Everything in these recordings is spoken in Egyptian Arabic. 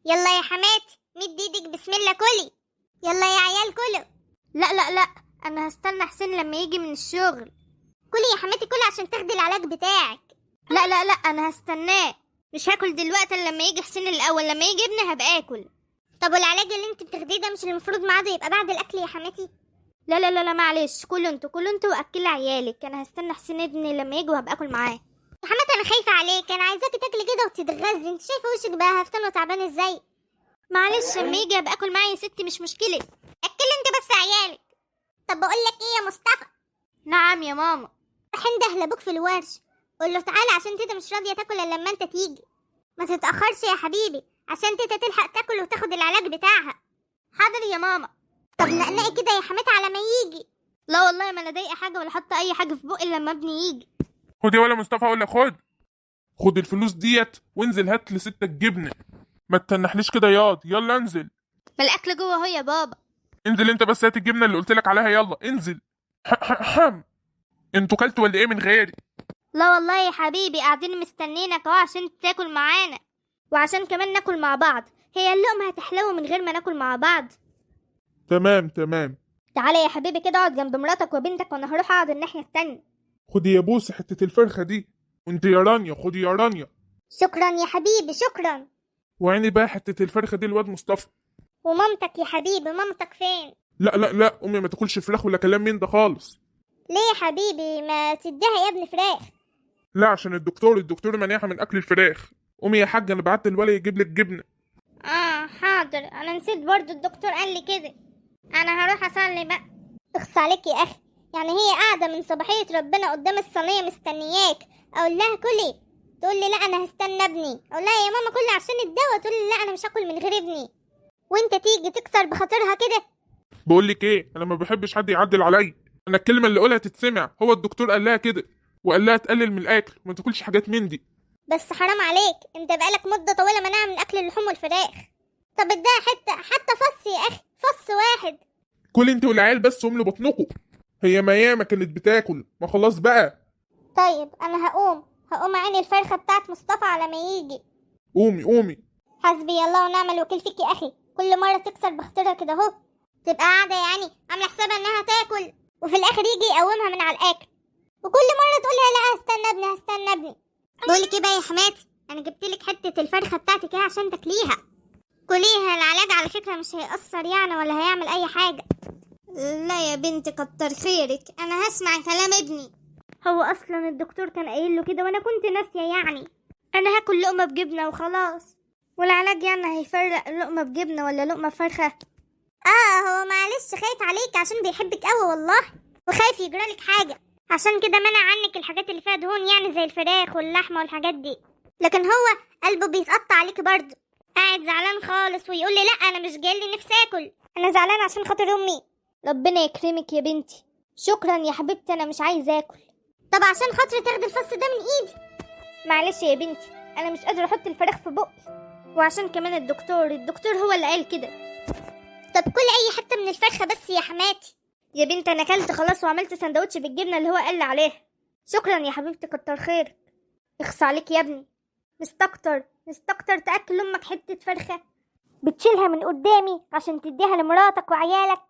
يلا يا حماتي مد ايدك، بسم الله كلي. يلا يا عيال كلوا. لا لا لا، انا هستنى حسين لما يجي من الشغل. كلي يا حماتي كلي عشان تاخدي العلاج بتاعك. لا لا لا، انا هستناه، مش هاكل دلوقتي الا لما يجي حسين الاول، لما يجي ابني هبقى اكل. طب والعلاج اللي انت بتاخديه ده مش المفروض ميعاده يبقى بعد الاكل يا حماتي؟ لا لا لا لا، معلش، كلوا انتوا، كلوا انتوا واكلي عيالك، انا هستنى حسين ابني لما يجي وهبقى اكل معاه. يا حماتي انا خايفة عليك، انا عايزاكي تاكلي كده وتتغذي، انت شايفه وشك بقى هفتان وتعبان ازاي. معلش لما يجي هبقى اكل معاه يا ستي، مش مشكلة. اكلي انت بس عيالك. طب بقول لك ايه يا مصطفى؟ نعم يا ماما. روح انده لابوك في الورش، قول له تعالى عشان تيتا مش راضية تاكل الا لما انت تيجي. ما تتاخرش يا حبيبي عشان تيتا تلحق تاكل وتاخد العلاج بتاعها. حاضر يا ماما. طب نقنقي كده يا حماتي على ما يجي. لا والله ما انا ضايقه حاجة ولا حاطه اي حاجة في بقي الا لما ابني يجي. خد يا ولا مصطفى، اقول لك خد، خد الفلوس ديت وانزل هات لستك جبنه. ما تتنحليش كده ياض، يلا انزل. ما الاكل جوه اهو يا بابا. انزل انت بس هات الجبنة اللي قلت لك عليها، يلا انزل. حم. انتوا كلتوا ولا ايه من غيري؟ لا والله يا حبيبي، قاعدين مستنينك اهو عشان تاكل معانا، وعشان كمان ناكل مع بعض. هي اللقمة هتحلو من غير ما ناكل مع بعض؟ تمام تمام. تعالى يا حبيبي كده اقعد جنب مراتك وبنتك، وانا هروح اقعد الناحية التانية. خدي يا بوسه حتة الفرخه دي، وانت يا رانيا خدي يا رانيا. شكرا يا حبيبي شكرا. وعيني بقى حتة الفرخه دي الواد مصطفى. ومامتك يا حبيبي، مامتك فين؟ لا لا لا، امي ما تاكلش فراخ ولا كلام من ده خالص. ليه يا حبيبي؟ ما تديها يا ابني فراخ. لا عشان الدكتور منعها من اكل الفراخ. قومي يا حاجة، انا بعت الولد يجيب لك جبنه. حاضر، انا نسيت برضو الدكتور قال لي كده. انا هروح اصلي بقى. اخص عليك يا اخي، يعني هي قاعدة من صباحية ربنا قدام الصينية مستنياك، اقول لها كلي تقول لي لا انا هستنى ابني، اقول لها يا ماما كلي عشان الدواء تقول لي لا انا مش هاكل من غير ابني، وانت تيجي تكسر بخاطرها كده. بقول لك ايه، انا ما بحبش حد يعدل عليا، انا الكلمة اللي اقولها تتسمع. هو الدكتور قال لها كده، وقال لها تقلل من الاكل وما تاكلش حاجات من دي. بس حرام عليك، انت بقالك مده طويلة مناعة من اكل اللحوم والفراخ. طب اديها حتة، حتى فص يا اخي، فص واحد. كل انت والعيال بس واملوا بطنكم. هي ما ياما كانت بتاكل، ما خلاص بقى. طيب انا هقوم اعين الفرخه بتاعت مصطفى على ما يجي. قومي قومي. حسبي الله ونعم الوكيل فيك يا اخي، كل مرة تكسر بخاطرها كده اهو، تبقى قاعدة يعني عامله حسابها انها تاكل، وفي الاخر يجي يقومها من على الاكل، وكل مرة تقولها لا هستنى ابني هستنى ابني. بقولك ايه بقى يا حماتي، انا جبت لك حتة الفرخه بتاعتك اهي عشان تاكليها، كليها. العلاج على فكرة مش هيأثر يعني ولا هيعمل اي حاجة. لا يا بنتي كتر خيرك، انا هسمع كلام ابني. هو اصلا الدكتور كان قايل له كده وانا كنت ناسيه يعني. انا هاكل لقمة بجبنه وخلاص، والعلاج يعني هيفرق لقمة بجبنه ولا لقمة فرخة؟ هو معلش خايف عليك عشان بيحبك قوي والله، وخايف يجرالك حاجة، عشان كده منع عنك الحاجات اللي فيها دهون يعني زي الفراخ واللحمة والحاجات دي، لكن هو قلبه بيتقطع عليك برضه، قاعد زعلان خالص ويقول لي لا انا مش جاي نفسي اكل، انا زعلان عشان خاطر امي. ربنا يكرمك يا بنتي، شكرا يا حبيبتي، انا مش عايزه اكل. طب عشان خاطري تاخدي الفص ده من ايدي. معلش يا بنتي، انا مش قادرة احط الفراخ في بقي، وعشان كمان الدكتور هو اللي قال كده. طب كل اي حتة من الفرخه بس يا حماتي. يا بنت انا اكلت خلاص وعملت سندوتش بالجبنه اللي هو قال لي عليها. شكرا يا حبيبتي كتر خيرك. اخص عليك يا ابني، مستكتر تاكل امك حتة فرخة، بتشيلها من قدامي عشان تديها لمراتك وعيالك.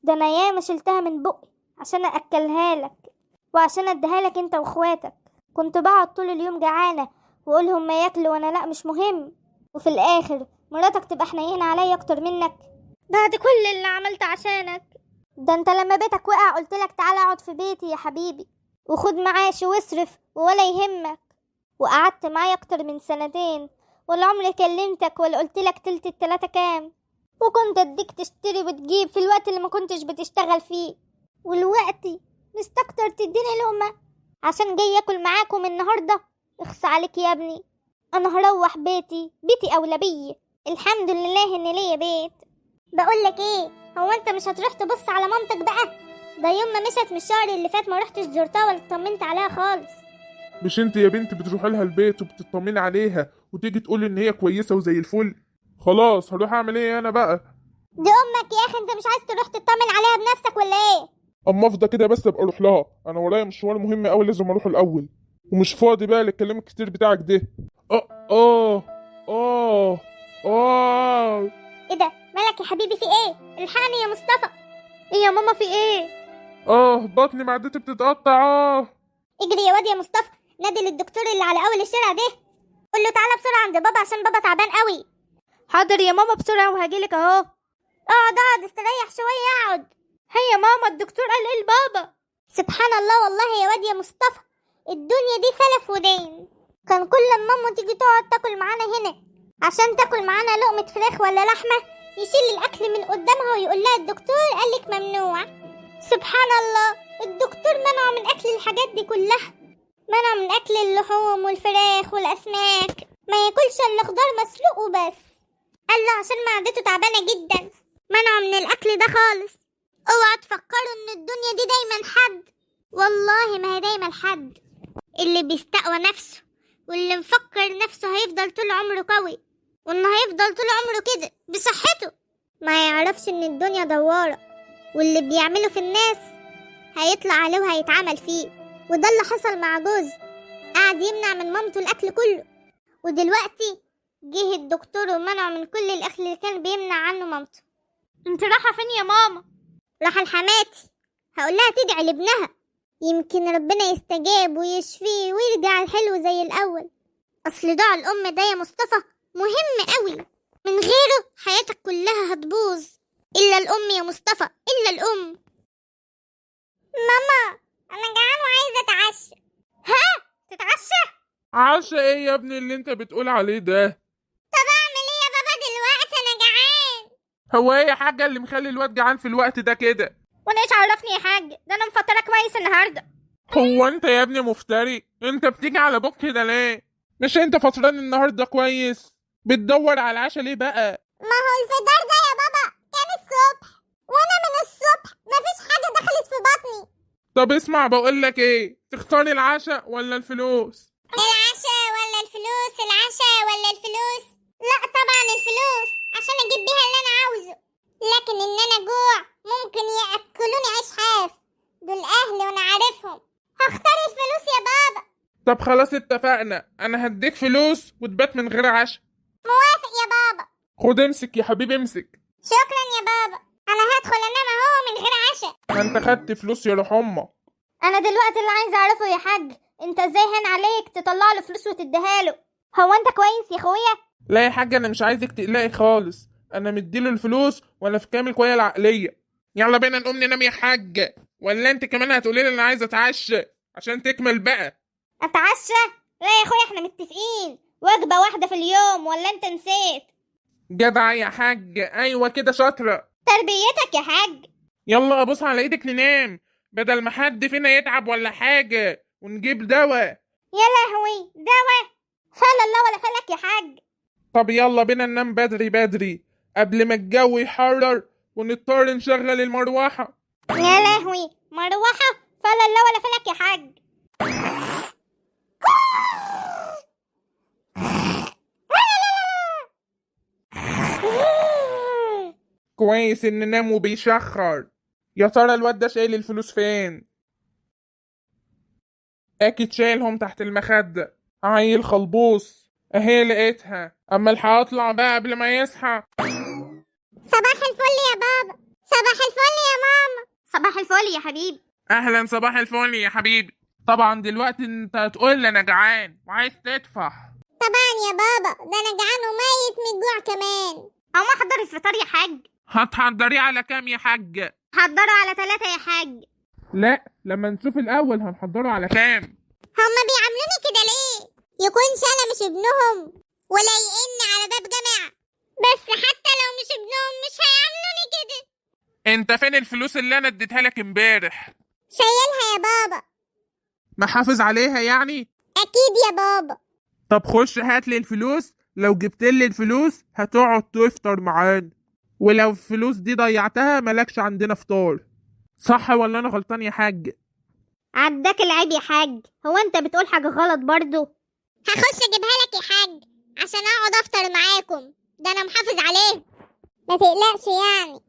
ده انا ياما شلتها من بقي عشان اكلها لك وعشان اديها لك انت واخواتك. كنت بقعد طول اليوم جعانة واقولهم ما ياكلوا وانا لا مش مهم، وفي الاخر مراتك تبقى حنينه عليا اكتر منك بعد كل اللي عملت عشانك. ده انت لما بيتك وقع قلت لك تعالى اقعد في بيتي يا حبيبي وخد معاشي واصرف ولا يهمك، وقعدت معايا اكتر من سنتين ولا عمري كلمتك ولا قلت لك تلت التلاتة كام، وكنت اديك تشتري وتجيب في الوقت اللي ما كنتش بتشتغل فيه، والوقت مستكتر تديني لقمة عشان جاي اكل معاكم النهاردة. اخص عليك يا ابني، انا هروح بيتي، بيتي اولى بيا، الحمد لله ان ليا بيت. بقولك ايه، هو انت مش هتروح تبص على مامتك بقى؟ ده يوم ما مشت من الشهر اللي فات ما رحتش زرتها ولا اطمنت عليها خالص. مش انت يا بنت بتروحي لها البيت وبتطمني عليها وتيجي تقولي ان هي كويسة وزي الفل؟ خلاص هروح اعمل ايه انا بقى؟ دي امك يا اخي، انت مش عايز تروح تطمن عليها بنفسك ولا ايه؟ اما افضى كده بس ابقى اروح لها، انا ورايا مشوار مهم قوي لازم اروح الاول، ومش فاضي بقى للكلام الكتير بتاعك ده. اه اه اه اه. ايه ده؟ مالك يا حبيبي، في ايه؟ الحقني يا مصطفى. ايه يا ماما في ايه؟ اه بطني، معدتي بتتقطع. اه. اجري يا واد يا مصطفى، نادي للدكتور اللي على اول الشارع ده، قول له تعالى بسرعة عند بابا عشان بابا تعبان قوي. حاضر يا ماما، بسرعة وهجيلك اهو. اقعد اقعد، استريح شوية، اقعد. هيا ماما، الدكتور قال ايه لبابا؟ سبحان الله والله يا واد يا مصطفى، الدنيا دي سلف ودين. كان كل لما امه تيجي تقعد تاكل معانا هنا عشان تاكل معانا لقمة فراخ ولا لحمة، يشيل الأكل من قدامها ويقول لها الدكتور قالك ممنوع. سبحان الله، الدكتور منعه من أكل الحاجات دي كلها، منعه من أكل اللحوم والفراخ والأسماك، ما ياكلش إلا خضار مسلوق وبس. قال له عشان معدته تعبانة جدا، منعه من الأكل ده خالص. اوعى تفكروا ان الدنيا دي دايما حد، والله ما هي دايما حد. اللي بيستقوى نفسه واللي مفكر نفسه هيفضل طول عمره قوي، وانه هيفضل طول عمره كده بصحته، ما يعرفش ان الدنيا دوارة، واللي بيعمله في الناس هيطلع عليه وهيتعمل فيه. وده اللي حصل مع جوزي، قعد يمنع من مامته الاكل كله، ودلوقتي جه الدكتور ومنعه من كل الاكل اللي كان بيمنع عنه مامته. انت رايحة فين يا ماما؟ راح لحماتي، هقول لها تدعي لابنها، يمكن ربنا يستجاب ويشفيه ويرجع الحلو زي الأول. أصل دعاء الأم ده يا مصطفى مهم قوي، من غيره حياتك كلها هتبوظ. إلا الأم يا مصطفى، إلا الأم. ماما أنا جعان وعايزة أتعشى. ها؟ تتعشى؟ عشا ايه يا ابني اللي انت بتقول عليه ده؟ طب أعمل إيه يا بابا دلوقتي؟ أنا جعان. هو ايه يا حاجة اللي مخلي الواد جعان في الوقت ده كده؟ وانا ايش عرفني يا حاج، ده انا مفطره كويس النهارده. هو انت يا ابني مفتري؟ انت بتيجي على بوك كده ليه؟ مش انت فطران النهارده كويس؟ بتدور على العشاء ليه بقى؟ ما هو الفطار ده يا بابا كان الصبح، وانا من الصبح مفيش حاجة دخلت في بطني. طب اسمع، بقول لك ايه، تختاري العشاء ولا الفلوس؟ العشاء ولا الفلوس؟ العشاء ولا الفلوس؟ لا طبعا الفلوس، عشان اجيب بيها اللي انا عاوزه. لكن ان انا جوع ممكن ياكلوني عيش حاف، دول اهلي وانا عارفهم. هختار الفلوس يا بابا. طب خلاص اتفقنا، انا هديك فلوس وتبات من غير عشاء. موافق يا بابا. خد امسك يا حبيبي، امسك. شكرا يا بابا، انا هدخل انام اهو من غير عشاء. ما انت خدت فلوس يا روح امك. انا دلوقتي اللي عايزه اعرفه يا حاج، انت ازاي هان عليك تطلع له فلوس وتديها له؟ هو انت كويس يا اخويا؟ لا يا حاج، انا مش عايزك تقلقي خالص، انا مديله الفلوس وانا في كامل قوايا العقلية. يلا بينا نقوم ننام يا حاج، ولا انت كمان هتقولي لي انا عايزه اتعشى عشان تكمل بقى؟ اتعشى؟ لا يا اخويا، احنا متفقين وجبة واحدة في اليوم، ولا انت نسيت؟ جدع يا حاج، ايوه كده شاطرة. تربيتك يا حاج. يلا ابص على ايدك ننام، بدل ما حد فينا يتعب ولا حاجة ونجيب دواء. يا لهوي، دواء؟ فلا الله ولا فلك يا حاج. طب يلا بينا ننام بدري بدري قبل ما الجو يحرر ونضطر نشغل المروحة. يا لهوي، مروحة؟ فلا الله ولا فلك يا حاج. كويس ان نام وبيشخر. يا ترى الواد ده شايل الفلوس فين؟ اكيد شايلهم تحت المخدة. عيل خلبوص، اهي لقيتها. اما الحق اطلع بقى قبل ما يصحى. صباح الفل يا بابا. صباح الفل يا ماما. صباح الفل يا حبيبي. اهلا، صباح الفل يا حبيبي. طبعا دلوقتي انت هتقول لي انا جعان وعايز تدفع. طبعا يا بابا، ده انا جعان وميت من الجوع كمان. اقوم احضر الفطار يا حاج. هتحضريه على كام يا حاج؟ حضره على 3 يا حاج. لا لما نشوف الاول هنحضره على كام. هما بيعاملوني كده ليه؟ يكونش انا مش ابنهم ولا يئن على باب جامع؟ بس حتى لو مش ابنهم مش هيعاملوني كده. انت فين الفلوس اللي انا اديتها لك امبارح؟ شايلها يا بابا. محافظ عليها يعني؟ اكيد يا بابا. طب خش هات لي الفلوس، لو جبت لي الفلوس هتقعد تفطر معانا، ولو الفلوس دي ضيعتها مالكش عندنا فطار. صح ولا انا غلطان يا حاج؟ عداك العيب يا حاج، هو انت بتقول حاجة غلط برضو؟ هخش اجيبها لك يا حاج عشان اقعد افطر معاكم، ده انا محافظ عليه ما تقلقش يعني.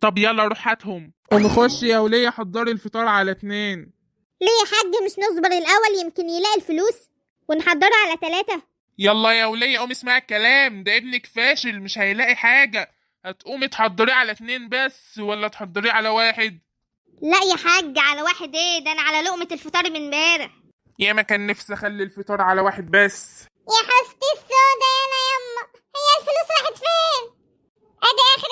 طب يلا روح هاتهم ونخش يا ولية حضري الفطار على 2. ليه يا حاج مش نصبر الاول يمكن يلاقي الفلوس ونحضره على 3؟ يلا يا ولية قومي اسمعي الكلام ده، ابنك فاشل مش هيلاقي حاجة. هتقومي تحضريه على 2 بس ولا تحضريه على 1؟ لا يا حاج، على 1 ايه ده؟ انا على لقمة الفطار من امبارح. يا ما كان نفسي اخلي الفطار على 1 بس. يا حستي السودا يا انا يما، هي الفلوس راحت فين؟ ادي اخر